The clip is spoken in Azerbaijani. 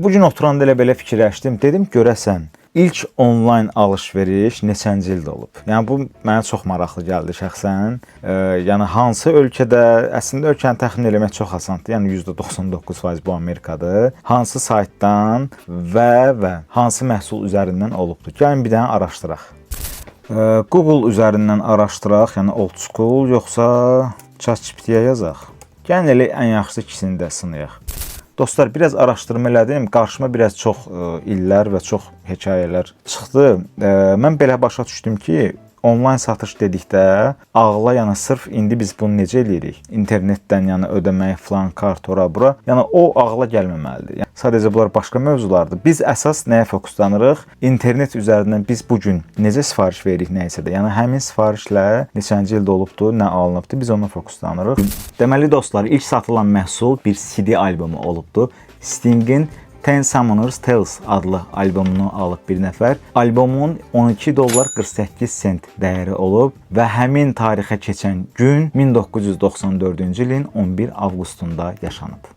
Bu gün oturanda elə belə fikirləşdim. Dedim görəsən ilk onlayn alış-veriş neçənci ildə olub? Yəni bu mənə çox maraqlı gəldi şəxsən. Yəni hansı ölkədə, əslində ölkəni təxmin eləmək çox asandır. Yəni %99% bu Amerikadır. Hansı saytdan və hansı məhsul üzərindən olubdur? Gəlin bir dənə araşdıraq. Google üzərindən araşdıraq, yəni old school yoxsa ChatGPT-yə yazaq? Gəlin elə ən yaxşısı ikisini də sınayaq. Dostlar, biraz araşdırma elədim. Qarşıma biraz çox illər və çox hekayələr çıxdı. Mən belə başa düşdüm ki, onlayn satış dedikdə ağla yəni sırf indi biz bunu necə eləyirik? İnternetdən yəni ödəmək falan, kart ora bura. Yəni o ağla gəlməməlidir. Yəni sadəcə bunlar başqa mövzulardır. Biz əsas nəyə fokuslanırıq? İnternet üzərindən biz bu gün necə sifariş veririk nə isə də. Yəni həmin sifarişlə neçənci ildə olubdu, nə alınıbdı, biz ona fokuslanırıq. Deməli dostlar, ilk satılan məhsul bir CD albomu olubdu. Stingin Ten Summoner's Tales adlı albomunu alıb bir nəfər. Albomun 12 dollar 48 sent dəyəri olub və həmin tarixə keçən gün 1994-cü ilin 11 avqustunda yaşanıb.